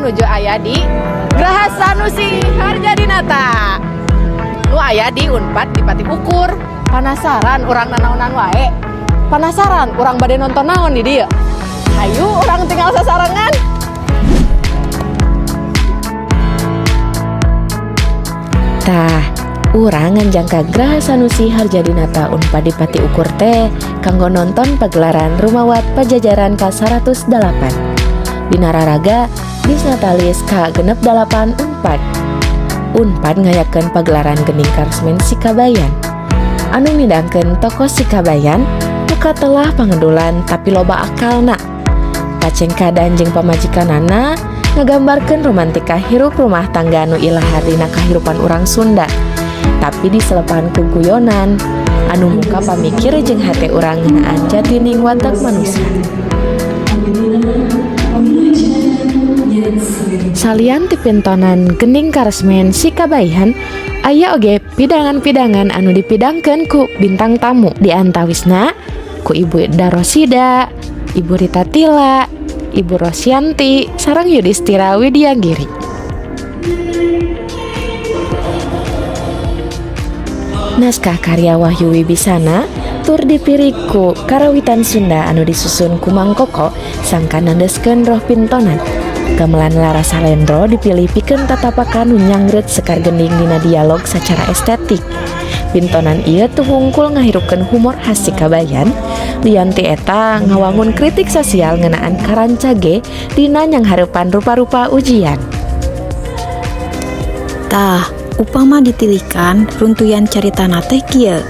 nuju aya di Graha Sanusi Harjadinata. Nu aya di Unpad Dipati Ukur. Penasaran urang nanaonan wae. Penasaran urang bade nonton naon di dieu. Hayu urang tingal sasarengan. Tah, urang nganjang ka Graha Sanusi Harjadinata Unpad Dipati Ukur teh kanggo nonton pagelaran Rumawat Pajajaran ka-108. Dina raraga Disnatalis ka-68 Unpad. Unpad ngayakeun pagelaran Gending Karesmen Sikabayan. Anu midangkeun tokoh Sikabayan nu katelah pangedulan tapi loba akalna. Pacengkadan jeung pamajikanana ngagambarkeun romantika hirup rumah tangga nu ilahar dina kahirupan urang Sunda. Tapi diselepan ku guyonan anu muka pamikir jeung hate urang ngeunaan jatining watak manusia. Salian ti pintonan Gending Karesmen Sikabayan, aya oge pidangan-pidangan anu dipidangkeun ku bintang tamu di antawisna ku Ibu Darosida, Ibu Rita Tila, Ibu Rosyanti, sareng Yudhistira Widyagiri. Naskah karya Wahyu Wibisana tur dipirik ku karawitan Sunda anu disusun ku Mang Koko sangkan nandeskeun roh pintonan. Gamelan Laras Salendro dipilih pikeun tatapakan nu nyangreut sekar gending dina dialog sacara estetik. Pintonan ieu teu hungkul ngahirupkeun humor khas Sikabayan, lian ti eta ngawangun kritik sosial ngeunaan karancage dina nyanghareupan rupa-rupa ujian. Tah, upama ditilikan runtuyan caritana teh kieu.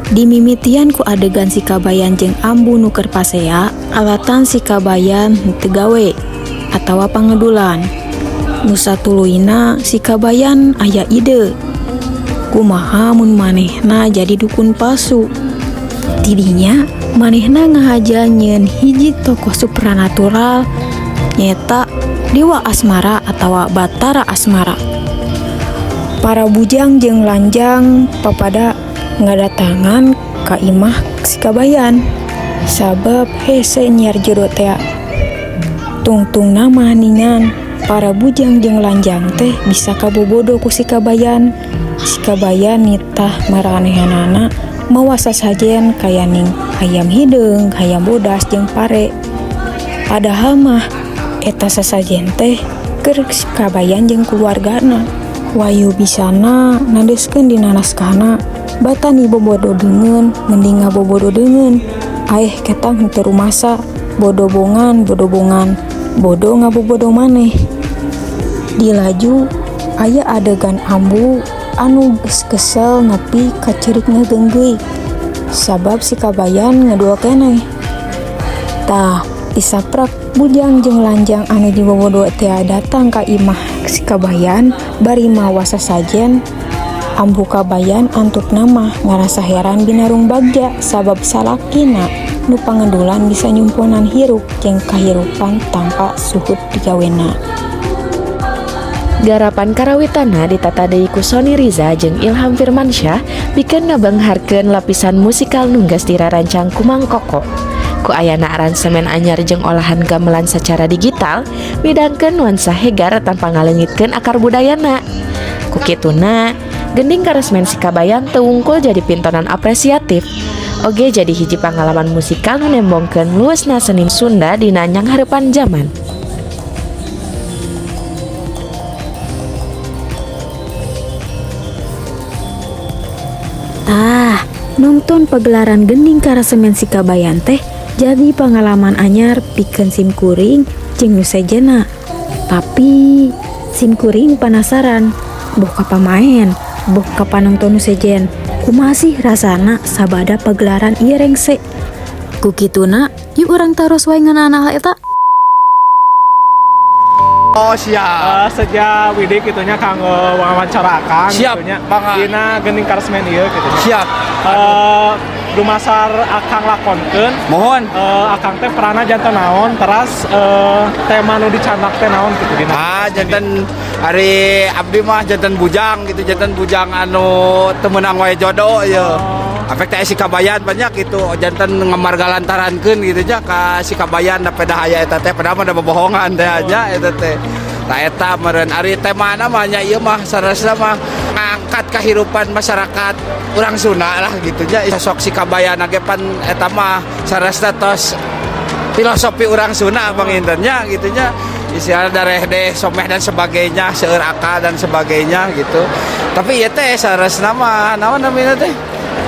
Dimimitian ku adegan Sikabayan jeung ambu nu keur pasea, alatan Sikabayan henteu gawe atawa pangedulan. Nu satuluyna Sikabayan aya ide. Kumaha mun manehna jadi dukun palsu. Tidinya manehna ngahaja nyieun hiji tokoh supranatural nyaeta Dewa Asmara atawa Batara Asmara. Para bujang jeung lanjang papada ngadatangan ka imah Sikabayan sabab hese nyiar jodoh tea. Tungtungna mah ningan para bujang jeung lanjang teh bisa kabobodo ku Sikabayan. Sikabayan nitah maranehanana mawa sasajen kayaning hayam hideung, hayam bodas jeung pare. Padahal mah eta sasajen teh keur Sikabayan jeung keluargana. Wahyu Wibisana nandeskeun dina naskahna batan ibobodo deungeun mending ngabobodo deungeun aeh ketang henteu rumasa bodobongan bodobongan bodo ngabobodo maneh. Dilaju aya adegan ambu anu geus kesel nepi ka ceurik ngageunggeui sabab Sikabayan ngedul keneh. Tah isaprak bujang jeung lanjang anu dibobodo teh datang ka imah Sikabayan bari mawa sasajen. Ambu Kabayan antupna mah ngarasa heran binarung bagja sabab salakina nu pangedulan bisa nyumponan hirup jeung kahirupan tanpa suhut digawena. Garapan karawitana ditata deui ku Sony Riza jeung Ilham Firmansyah pikeun ngabeungharkeun lapisan musikal nu geus dirarancang ku Mang Koko. Ku ayana aransemen anyar jeung olahan gamelan secara digital midangkeun nuansa hegar tanpa ngaleungitkeun akar budayana. Ku kituna, Gending Karesmen Sikabayan teu wungkul jadi pintonan apresiatif. Oge jadi hiji pangalaman musikal nu nembongkeun luasna seni Sunda dina nyanghareupan jaman. Tah, nonton pagelaran Gending Karesmen Sikabayan teh jadi pengalaman anyar pikeun sim kuring jeung nu sejenna. Tapi sim kuring penasaran, boh ka pamaen, boh ka panonton nu sejen, kumaha sih rasana sabada pagelaran ieu rengse. Ku kituna, yuk urang taros wae ngeunaan hal eta. Oh siap. Sejak Widik itunya kanggo wawancara akang Siap, gitunya. mangga. Dina Gending Karesmen ieu gitu. Siap. Dumasar akang lakonkeun. Mohon. Akang teh peranna janten naon, teras tema nu dicandak teh naon gitu dina. Janten ari abdi mah janten bujang gitu, janten bujang anu teu meunang wae jodoh ieu. Oh. Efek teh Sikabayan banyak gitu, janten ngamargalantarankeun gitu nya ka Sikabayan da pedah aya eta teh, padahal mah da bobohongan teh nya eta teh. Tah, eta meureun ari temana mah nya, ieu mah saleresna mah ngangkat kehidupan masyarakat urang Sunda lah gitu nya. Sosok si Kabayan ge pan eta mah saleresna tos filosofi urang Sunda panginten nya gitu nya, istilah dareh someh dan sebagainya, seueur akal dan sebagainya gitu. Tapi ieu teh saleresna mah naon namanya teh,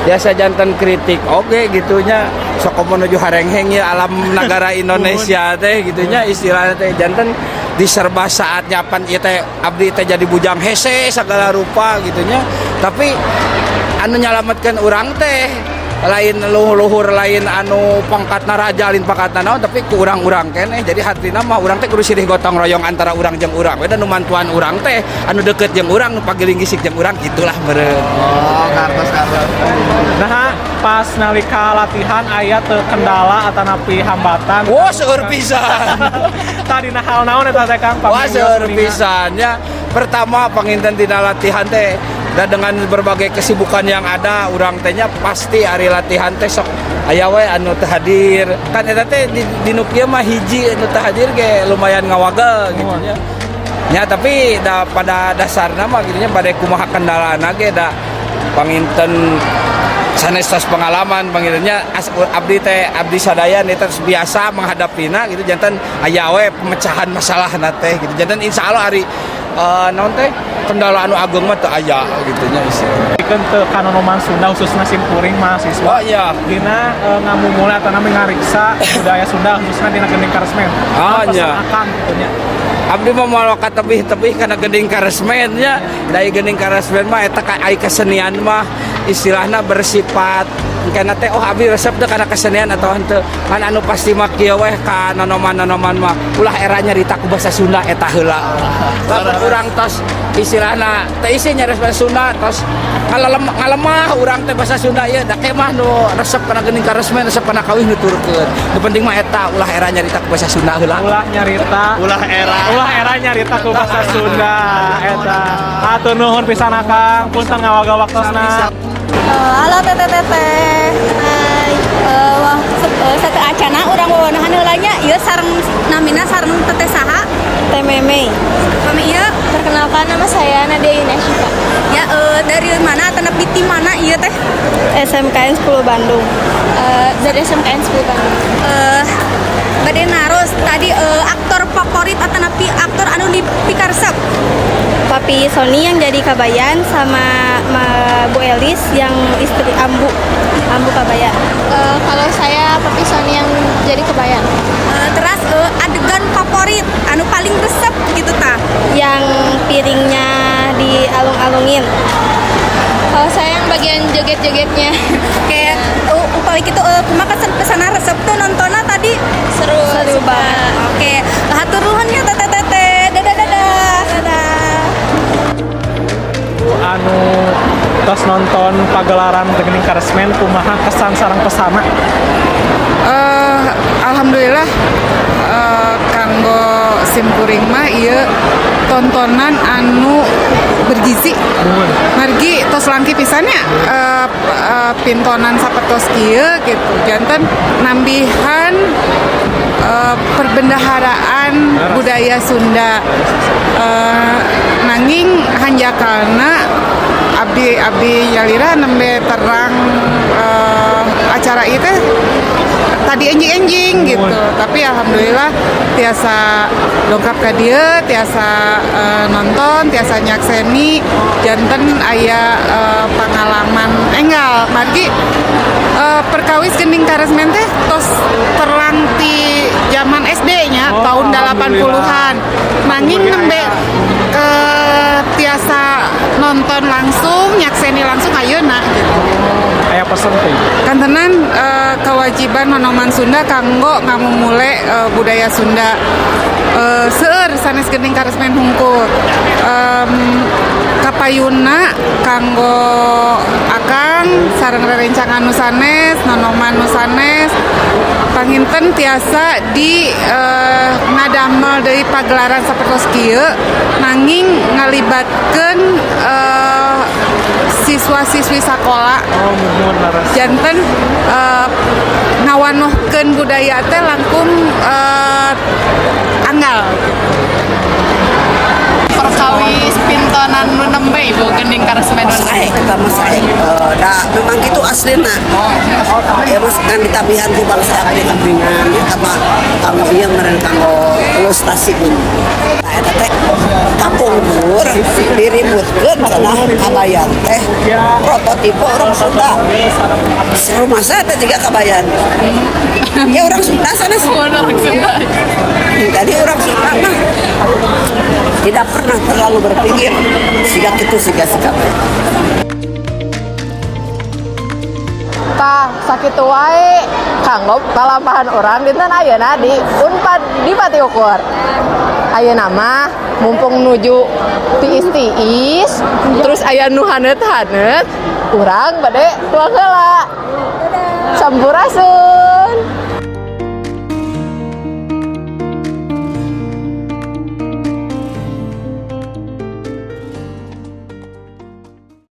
biasa janten kritik oge gitu nya, sok menuju harengheng ya alam negara Indonesia teh gitu nya. Istilahnya teh janten diserba saatnya pan ieu teh abdi teh jadi bujang hese segala rupa gitu nya. Tapi anu nyalametkeun urang teh lain luhur, lain anu pangkatna raja, lain pangkatna naon, tapi ku urang-urang keneh. Jadi hatina mah urang teh kudu silih gotong royong antara urang jeung urang we, dan nu mantuan urang teh anu deket jeung urang, nu pagiling gisik jeung urang, gitulah meureun. Oh, kartos kartos. Nah, pas nalika latihan aya teu kendala atanapi hambatan? Wah, seueur pisan. Tadi nah, hal naon eta teh, Kang? Wah, seueur pisan ya. Pertama, panginten dina latihan teh dan dengan berbagai kesibukan yang ada, urang teh nya pasti hari latihan teh sok aya we anu teu hadir kan. Eta teh di nu kieu mah hiji anu teu hadir ge lumayan ngawagel gitu nya. Ya, tapi da, pada dasarna mah gitu nya, pada kumaha kendalana ge da panginten sanes tos pengalaman panginten nya, abdi teh, abdi sadaya nih terus biasa menghadapina gitu. Janten aya we pemecahan masalah teh gitu. Janten insya Allah hari naon teh, kendala anu ageng mah teu aya gitu nya istilahnya. Pikeun teu kanonoman Sunda, khususna simkuring mahasiswa Oh iya. dina ngamumule atau nami ngariksa budaya Sunda, khususna dina gending karesmen. Ah, Pesan nya. Akang gitu nya. Abdi mah moal tebih-tebih karena gending karesmen nya. Dari gending karesmen mah eta ka ai kesenian mah istilahna bersifat karena teh, oh, abdi resep teh karena kesenian atau henteu. Kan anu pasti mah kieu weh, ka nonoman-nonoman mah ulah era nyarita ku bahasa Sunda, eta heula. Lamun urang tos istilahna teh isi nyaris bahasa Sunda tos ngalemah urang teh bahasa Sunda ieu, da mah nu resep kana gending karesmen, resep kana kawih nuturkeun. Nu penting mah eta, ulah era nyarita ku bahasa Sunda heula. Ulah nyarita. Ulah era. Ulah era nyarita ku bahasa Sunda eta. Hatur nuhun pisan, Akang, punten ngawagel waktosna. Halo, teteh teteh. Hai. Wah, sateuacana urang wawanahan heula nya, ieu sareng namina sareng teteh saha? Teh Meme. Kami ieu. Perkenalkan, nama saya Nadia Yunashifa. Ya, dari mana atau nepi ti mana ieu teh? SMKN 10 Bandung. Dari SMKN 10 Bandung. Bade naros tadi, aktor favorit atau nepi aktor anu dipikaresep? Papi Sony yang jadi Kabayan sama Bu Elis yang istri Ambu, Ambu Kabayan. Kalau saya Papi Sony yang jadi Kabayan. Terus adegan favorit anu paling resep gitu tah? Yang piringnya dialung-alungin. Kalau saya yang bagian joget-jogetnya. Kayak upami kitu, kumaha kesan kesana, resep tuh nontonna tadi? Seru, seru banget. Oke, hatur nuhun ya, teteh teteh. Dadah dadah. Dadah. Anu tos nonton pagelaran gending karesmen, kumaha kesan sareng pesana? Alhamdulillah, kanggo simkuring mah ieu tontonan anu bergizi. Margi tos langki pisan nya, pintonan sapertos kieu gitu. Janten nambihan perbendaharaan budaya Sunda. Nanging hanjakalna abdi abdi nyalira nembe terang acara itu tadi enjing-enjing gitu, tapi alhamdulillah tiasa dongkap ka dieu, tiasa nonton, tiasa nyakseni, janten aya pengalaman enggal. Margi perkawis gending karesmen teh tos terang ti zaman SD nya. Oh, tahun alhamdulillah. 80-an, nanging nembe tiasa nonton langsung, nyakseni langsung ayeuna gitu. Aya pesen teh? Kantenan kewajiban nonoman Sunda kanggo ngamumule budaya Sunda. Seueur sanes gending karesmen hungkul. Kapayuna kanggo akang sareng rerencangan nu sanes, nonoman nu sanes, panginten tiasa di ngadamel deui pagelaran sapertos kieu, nanging ngalibatkeun siswa-siswi sakola. Oh, muhun, leres. Janten ngawanohkeun budaya teh langkung anggal. Kawis pintonan nu nembe, Ibu, gending karesmen nu Sae eta mah, sae. Eh, da memang gitu aslina. Ya mas kan ditabihan ku bangsa abdi kambingan eta mah kanggo ieu meureun, kanggo ilustrasi. Nah, eta teh kapungkur diributkeun cenah Kabayan teh prototipe orang Sunda. Rumah saya teh juga Kabayan. Ya orang Sunda sana sih. Orang Sunda. Jadi orang Sunda mah tidak pernah terlalu berpikir siga itu, siga si Kabayan. Tah, sakitu wae kanggo palampahan urang dinten ayeuna di Unpad Dipati Ukur. Ayeuna mah mumpung nuju tiis-tiis, terus aya nu haneut-haneut, urang bade tuang heula. Sampurasun.